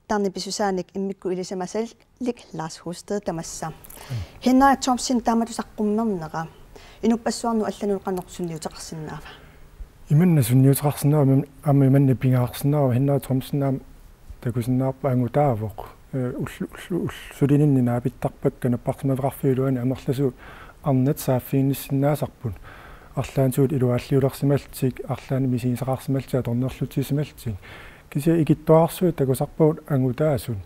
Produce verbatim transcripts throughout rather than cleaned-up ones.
Taarnipisusaannik immikkut ilisimasalik Lars Husted tamassa. Henrik Thomsen, taamatut saqqummernera inuppassuarnut allanut qanoq sunniuteqarsinnaava? Imanna sunniuteqarsinnaava, aamma imanna pingaarsinnaava, Henrik Thomsen aamma takusinnaavarput angutaavoq. Ee, ullu-, ullu-, ullu-, sulininni naapittarpakka napparsimmaveqarfiup iluani amerlasuut arnat saaffiginnissinnaasarput. Arlaannut iluaalliulersimallutik, arlaannik misigisaqarsimallutik, atornerlutsisimallutik. Kisianni ikittuararsuit takusarpagut angutaasut.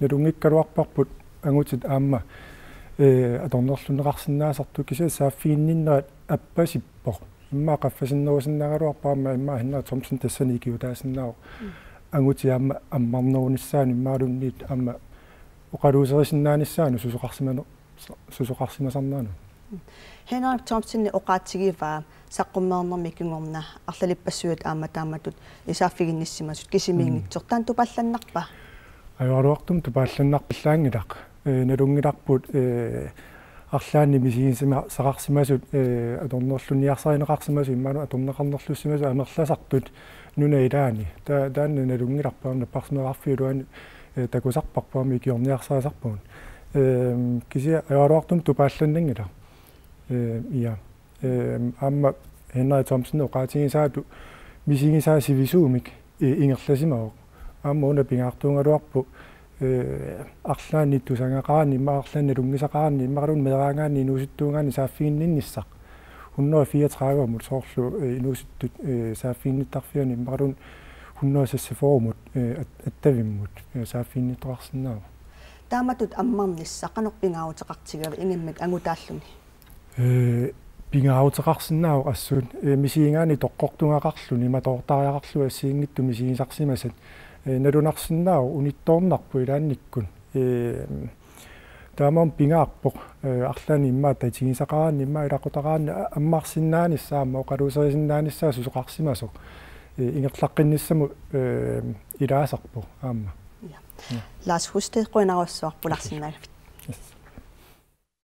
Nalunngikkaluarparput angutit aamma, ee, atornerlunneqarsinnaasartut, kisianni saaffiginninnerat appasippoq. Immaqa qaffasinnerusinnaagaluarpoq aamma, immaqa Henrik Thomsen tassani ikiuutaasinnaavoq. Mm. Angutit aamma ammarnerunissaannut imaluunniit aamma oqaluuserisinnaanissaannut susoqarsimane-, susoqarsimasarnerannut. Henrik Thomsen oqaatigivaa saqqummeernermi kingorna arlalippassuit aamma taamatut saaffiginnissimasut kisimiinngitsoq. Mm. Taanna tupaallannarpa? Ajoraluartumik tupaallannarpallaanngilaq. Ee, nalunngilarput, ee, arlaannik misigisaqarsimasut, ee, atornerlunniarsarineqarsimasut imaluunniit atorneqarnerlussimasut amerlasartut nunap ilaani. Ta-, taanna nalunngilarput, napparsimmaveqarfiup iluani, ee, takusarparput aamma ikiorniarsarisarpagut. Eem, kisianni ajoraluartumik tupaallannanngilaq. Ee, ja. Eem, aamma Henrik Thomsen oqaatigisaatut misigisaat sivisuumik, ee, ingerlasimavoq. Aamma una pingaartuugaluarpoq, ee, arlaannik tusagaqaraanni, immaqa arlaannik nalunngisaqaraanni, immaqaluunniit meeraagaanni, inuusuttuugaanni saaffiginninnissaq. Hundrede fireogtredivemut soorlu, ee, inuusuttut, ee, saaffiginnittarfianni, immaqaluunniit hundrede seksogfyrremut, ee, at-, attavimmut, ee, saaffiginnittoqarsinnaavoq. Taamatut ammarnissaq qanoq pingaaruteqartigivaa ingammik angutaalluni? Ee, pingaaruteqarsinnaavoq assut, ee, misigigaanni toqqortugaqarluni, matoortariaqarluni assigiinngitsut misigisarsimasat. Ee, nalunarsinnaavoq unittoornarpoq ilaannikkut. Ee, taamaammat pingaarpoq, ee, arlaannik immaqa tatigisaqaraanni, immaqa ilaqutaraanni a-, ammarsinnaanissaa, aamma oqaluuserisinnaanissaa susoqarsimasoq. Ee, ingerlaqqinnissamut, ee, ilaasarpoq aamma. Ja. Ja. Lars Husted, qujanarsuaq pulaarsinnaagavit. Yes.